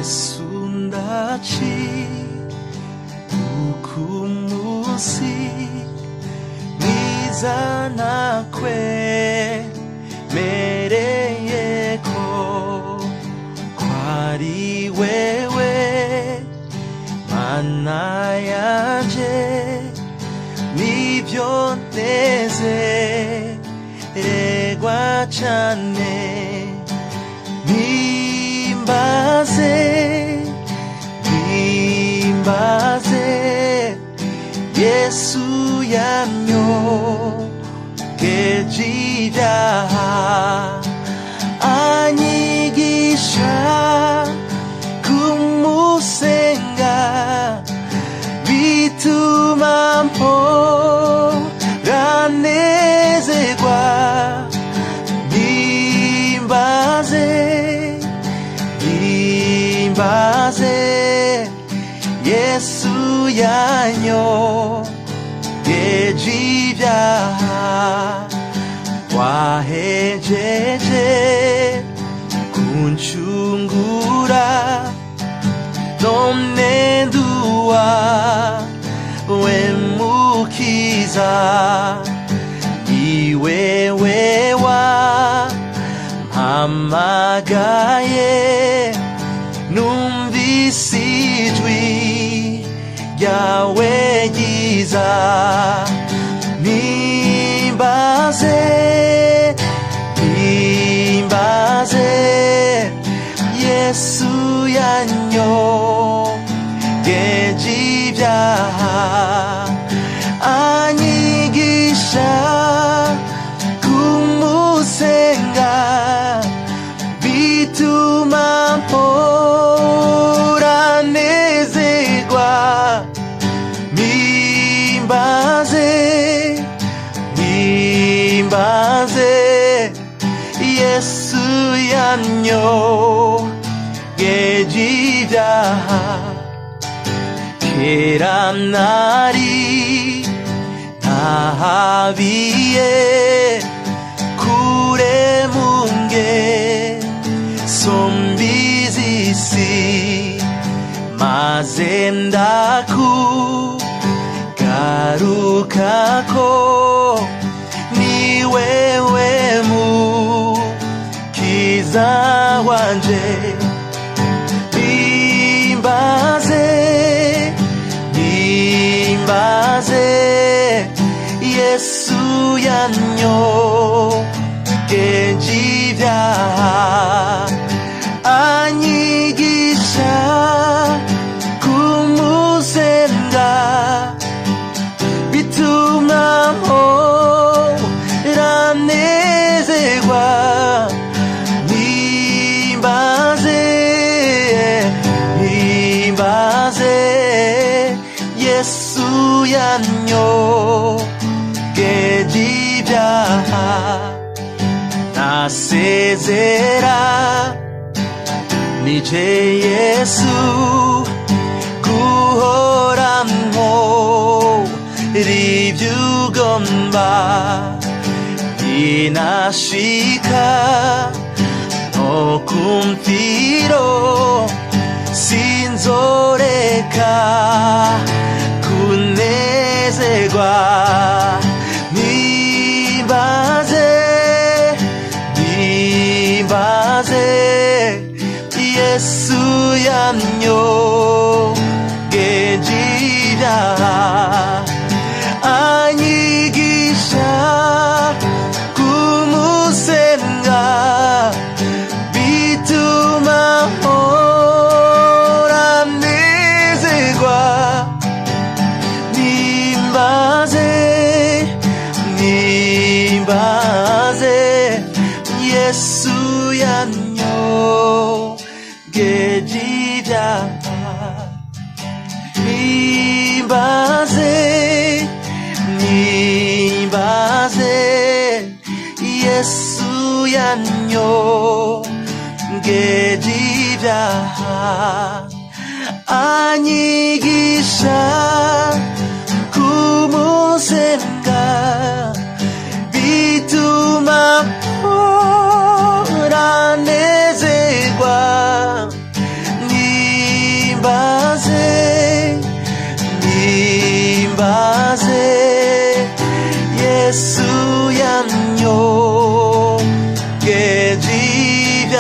Yesu ndaci ukumunsi mwiza nakwemereye ko kwari wewe Mana yanje, nibyo nezererwa cane. Mpimbaze, mpimbaze Yesu yanyogeje ibyaha, anyigisha kumusenga, bituma mpora nezerwa. Mpimbaze, mpimbaze Yesu yanyogeje ibyaha, wahejeje kuncungura, none nduwa we mukiza, ni wewe wampamagaye, numvise ijwi ryawe ryiza. Mpimbaze, mpimbaze Yesu yanyogeje ibyaha, anyigisha kumusenga, bituma mpora nezerwa. Mpimbaze, mpimbaze Yesu yanyogeje ibyaha. Kera nari ntahabiye kure mu ngeso mbi z'isi, maze ndakugarukako, ni wewe mukiza wanje. Mpimbaze, mpimbaze Yesu yanyogeje ibyaha, anyigisha kumusenga, bituma mpora nezerwa. Mpimbaze, mpimbaze Yesu yanyogeje ibyaha. Nasezera nije Yesu guhora nkora ibyo ugomba, ninashika no kumfiro sinzoreka kunezerwa. Mpimbaze, mpimbaze Yesu yanyogeje ibyaha, anyigisha kumusenga, bituma mpora nezerwa. Mpimbaze, mpimbaze Yesu yanyogeje ibyaha. Mpimbaze, mpimbaze Yesu yanyogeje ibyaha, anyigisha kumusenga, bituma mpora nezerwa. Yesu yamyo, ကဲကြည်ပြ